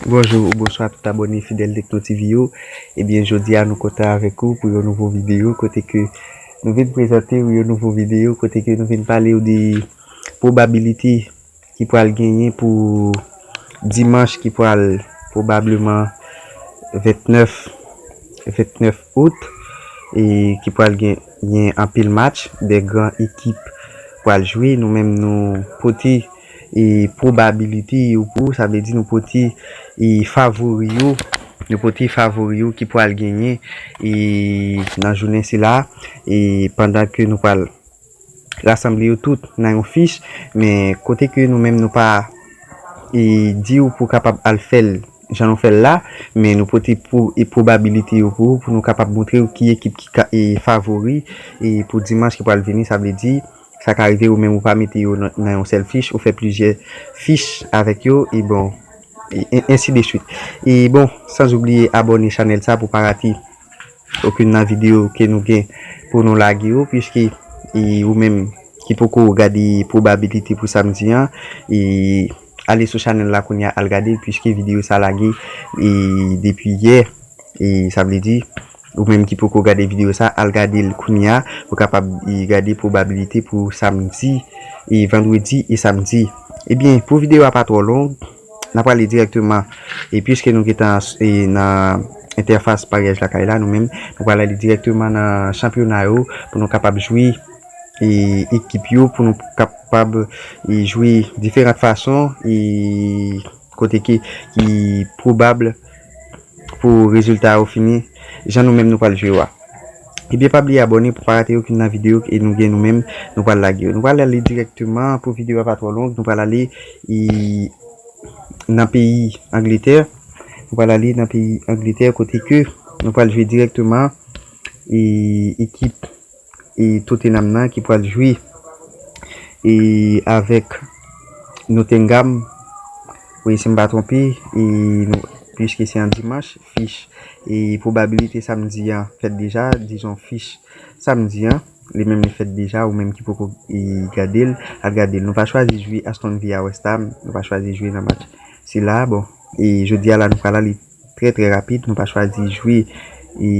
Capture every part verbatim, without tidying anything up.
Bonjou ou bonswa tout abòne Fidèl Tekno TV yo. Ebyen, jodi a nou kontan avèk ou pou yon nouvo videyo kote ke nou vin prezante ou yon nouvo videyo kote ke nou vin pale ou de pwobabilite ki pwal genyen pou dimanch ki pwal pwobableman vennèf, vennèf out, e ki pwal gen, gen anpil match, de gran ekip pwal jwe. Nou menm nou pote e pwobabilite yo pou ou, sa vle di nou pote e favori yo, nou pote favori yo ki pwal genyen e nan jounen sila, e pandan ke nou pwal rasanble yo tout nan yon fich, men kote ke nou menm nou pa e di w pou w kapab al fè l jan nou fè l la, men nou pote pou e pwobabilite yo pou ou, pou nou kapab montre w ki ekip ki ka e favori e pou dimanch ki pral vini, sa vle di sa ka rive ou menm ou pa mete yo nan, nan yon sèl fich, ou fè plizyè fich avèk yo, e bon, e, e, ensi de swit. E bon, san oubliye abòne chanèl sa pou pa rate okenn nan videyo ke nou gen pou nou lage yo, piske e, ou menm ki poko gade pwobabilite pou samdi an, e, ale sou chanèl la kounye a, al gade l, piske videyo sa lage e, depi yè, e, sa vle di, ou menm ki poko gade videyo sa, al gade l kounye a, pou kapab e, gade pwobabilite pou samdi, e, vandredi e samdi. Ebyen, pou videyo a pa twò long, n ap prale dirèkteman, e piske nou gentan e, nan entèfas paryaj lakay la, nou menm, nou pral ale dirèkteman nan chanpyona yo pou nou kapab jwe e, ekip yo, pou nou kapab e, jwe diferan fason e kote ke ki pwobab pou rezilta yo fini jan nou menm nou pral jwe yo a. Ebyen, pa bliye abòne pou pa rate okenn nan videyo e nou gen nou menm, nou pral lage yo. Nou pral ale dirèkteman pou videyo a pa twò long, nou pral ale e, nan peyi Angletè. Nou pral ale nan peyi Angletè kote ke nou pral jwe dirèkteman e, ekip e, Tottenham nan ki pral jwe e, avèk Nottingham. Wi, si m pa twonpe, e, nou, piske se yon dimanch, fich e pwobabilite samdi an fèt deja, dizon fich samdi an, li menm li fèt deja, ou menm ki poko e, gade l, al gade l. Nou pa chwazi jwe Aston Villa West Ham, nou pa chwazi jwe nan match sila. Bon, e jodi a la nou pral ale trè trè rapid, nou pa chwazi jwe e,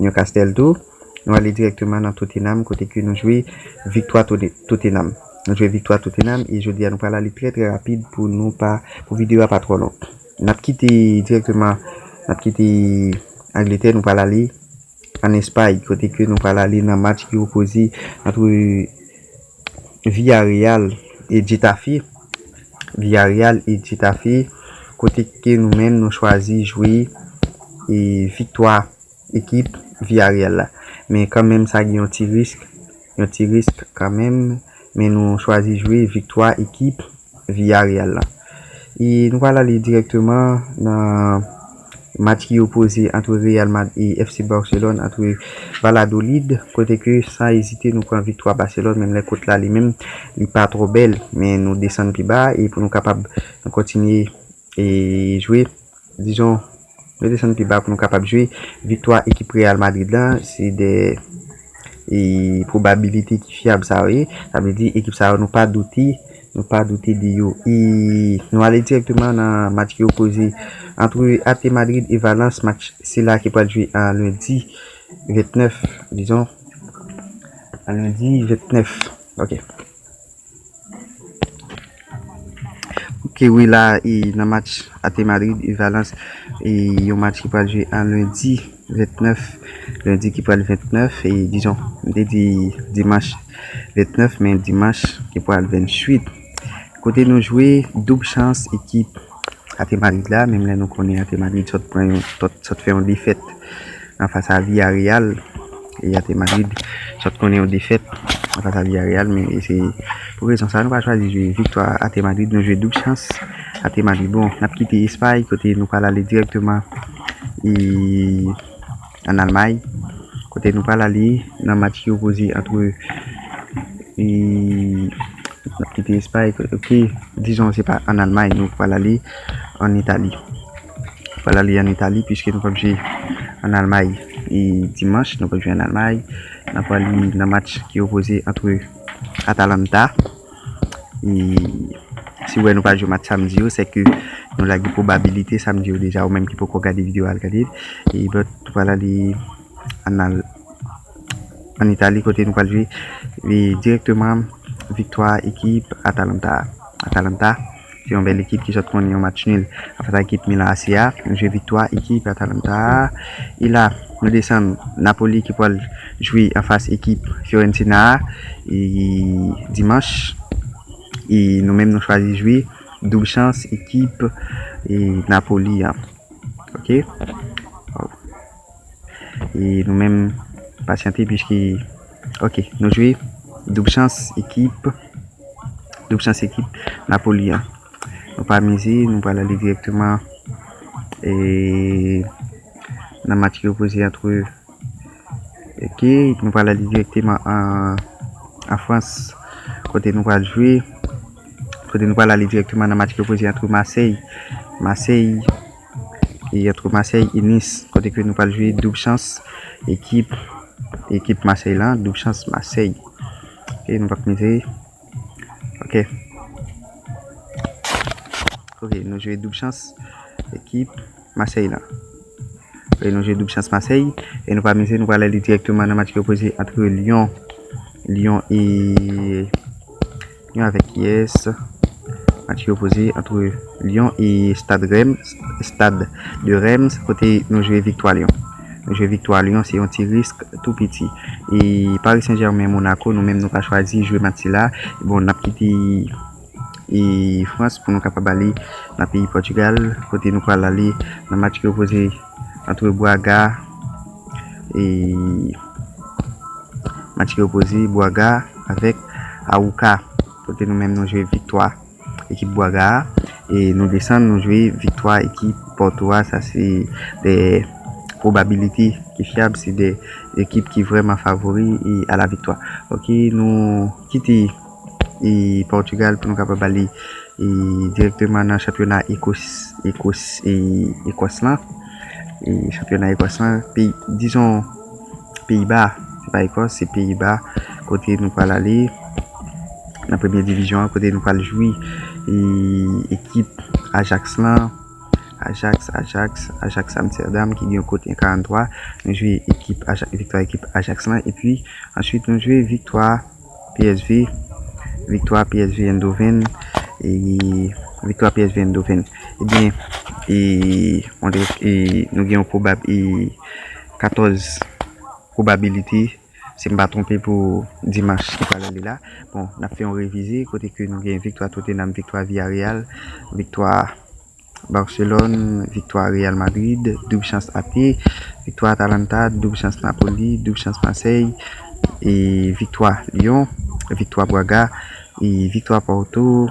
Newcastle tou. Nou ale dirèkteman nan Tottenham kote ke nou jwe viktwa Tote- Tottenham. Nou jwe viktwa Tottenham e jodi a nou pral ale trè trè rapid pou nou pa, pou videyo a pa twò long. N ap kite dirèkteman, n ap kite Angletè, nou pral ale ann Espay kote ke nou pral ale nan match ki opoze antre Villarreal e Getafe. Villarreal e Getafe, kote ke nou menm nou chwazi jwe e viktwa ekip Villarreal la. Men kanmenm sa gen yon ti risk, yon ti risk kanmenm, men nou chwazi jwe viktwa ekip Villarreal la. E nou pral ale dirèkteman nan match ki opoze antre Real Madrid e F C Barcelone, antre Valladolid, kote ke san ezite nou pran viktwa Barcelone, menm lè kont la li menm li pa twò bèl, men nou desann pi ba e pou nou kapab kontinye e jwe, dizon, nou desann pi ba pou nou kapab jwe viktwa ekip Real Madrid la, se de e pwobabilite ki fyab sa yo ye. Sa vle di ekip sa yo nou pa doute, nou pa doute de yo. E nou ale dirèkteman nan match ki opoze antre A T Madrid e Valence, match sila ki pral jwe an lendi vennèf, dizon, an lendi vennèf. Ok. Ok, wi, la e nan match A T Madrid e Valence, e yon match ki pral jwe an lendi vennèf, lendi ki pral vennèf, e dizon, m te di dimanch vennèf, men dimanch ki pral vennwit. Kote nou jwe doub chans ekip A T Madrid la, menm lè nou konnen A T Madrid sot pran yon, sot, sot fè yon defèt anfas a Villarreal. E A T Madrid sot konnen yon defèt anfas a Villarreal, men e se pou rezon sa nou pa chwazi jwe viktwa A T Madrid, nou jwe doub chans A T Madrid. Bon, n ap kite Espay kote nou pral ale dirèkteman e ann Almay, kote nou pral ale nan match ki opoze antre e n ap kite Espay, ok, dizon se pa ann Almay, nou pral ale ann Itali. Nou pral ale ann Itali piske nou p ap jwe ann Almay e dimanch, nou p ap jwe ann Almay. N ap prale nan match ki opoze antre Atalanta e si w wè nou pa jwe match samdi yo, se ke nou lage pwobabilite samdi yo deja. Ou menm ki poko gade videyo a, al gade l. E but, nou pral ale ann al ann Itali, kote nou pral jwe e, dirèkteman viktwa ekip Atalanta. Atalanta, se yon bèl ekip ki sot konnen yon match nil anfas a ekip Milan A C a. Nou jwe viktwa ekip Atalanta. E la, nou desann Napoli ki pral jwe anfas ekip Fiorentina a, e, dimanch. E nou menm, nou chwazi jwe doub chans ekip e, Napoli an. Ok? E nou menm, pasyante, piske, ok, nou jwe doub chans ekip, doub chans ekip Napoli an. Nou pa mize, nou pral ale dirèkteman e, nan match ki opoze antre, ok, nou pral ale dirèkteman an, an Frans, kote nou pral jwe, kote nou pral ale dirèkteman nan match ki opoze antre Masèy, Masèy, e antre Masèy e Nis, kote ke nou pral jwe doub chans ekip, ekip Masèy lan, doub chans Masèy. Ok, nou p ap mize. Ok. Ok, nou jwe doub chans ekip Masèy lan. Ok, nou jwe doub chans Masèy e nou pa mize, nou pral ale dirèkteman nan match ki opoze antre Lyon, Lyon e Lyon avèk kiyès? Match ki opoze antre Lyon e Stade Reims, Stade de Reims, kote nou jwe viktwa Lyon. Nou jwe viktwa Lyon, se yon ti risk tou piti. E Paris Saint-Germain, Monaco, nou menm nou ka chwazi jwe match sila. Bon, n ap kite e Frans pou nou kapab ale nan peyi Pòtigal, kote nou pral ale nan match ki opoze antre Braga e match ki opoze Braga avèk Arouca, kote nou menm nou jwe viktwa ekip Braga a, e nou desann, nou jwe viktwa ekip Porto a. Sa se de pwobabilite ki fyab, se de ekip ki vrèman favori e a la viktwa. Ok, nou kite e Pòtigal pou nou kapab ale e dirèkteman nan chanpyona Ekos, Ekos, e Ekòs lan. E chanpyona Ekòs lan, peyi, dizon, Peyiba, se pa Ekòs, se Peyiba, kote nou pral ale nan premye divizyon an, kote nou pral jwe e ekip Ajax lan. Ajax, Ajax, Ajax Amsterdam ki gen yon kot en karant twa. Nou jwe ekip Ajax, viktwa ekip Ajax lan. Epi, answit, nou jwe viktwa P S V, viktwa P S V Eindhoven, e viktwa P S V Eindhoven. Ebyen, e, on dirait, e, nou gen yon pwobab, e, katòz pwobabilite, si m pa twonpe, pou dimanch ki pral ale la. Bon, n ap fè yon revize, kote ke nou gen viktwa Tottenham, viktwa Villarreal, viktwa Barcelone, viktwa Real Madrid, doub chans A T, viktwa Atalanta, doub chans Napoli, doub chans Marseille, e viktwa Lyon, viktwa Braga, e viktwa Porto,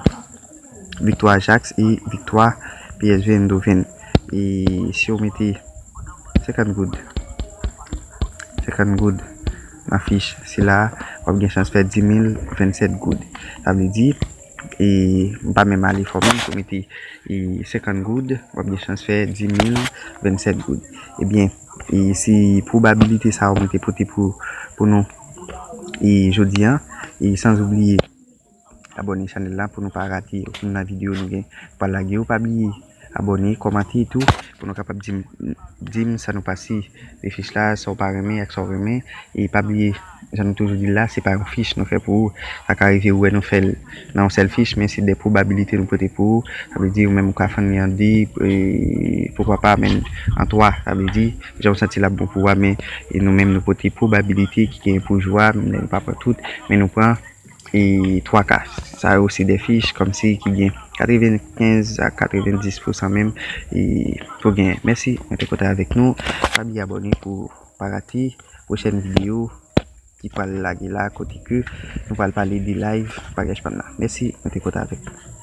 viktwa Ajax e viktwa P S V Eindhoven. E si w mete senkant goud, senkant goud nan fich sila, w ap gen chans fè dis mil vennsèt goud. Sa vle di, e m pa menm ale fò menm, si w mete e senkant goud, w ap gen chans fè dis mil vennsèt goud. Ebyen, e se pwobabilite sa yo mwen te pote pou, pou nou e jodi an. E san oubliye abòne chanèl la pou nou pa rate okenn nan videyo nou gen pral lage yo. Pa bliye abòne, kòmante tou pou nou kapab di m, di m sa nou panse de fich la, sa w pa renmen ak sa w renmen. E pa bliye, jan nou toujou di l la, se pa yon fich nou fè pou ou. Sa ka rive ou wè nou fè l nan yon sèl fich, men se de pwobabilite nou pote pou ou. Sa vle di, ou menm ou ka fann li an de, e, poukwa pa menm an twa. Sa vle di, jan w santi l ap bon pou ou a, men, e, nou menm nou pote pwobabilite ki gen pou jou a, men nou pa pran tout, men nou pran e twa ka. Sa yo se de fich kòmsi ki gen katrevenkenz a katrevendis pousan menm, e pou genyen. Mèsi, mwen te kontan avèk nou. Pa bliye abòne pou pa rate pwochèn videyo ki pral lage la, kote ke nou pral pale de live bagaj pa m nan. Mèsi, mwen te kontan avèk nou.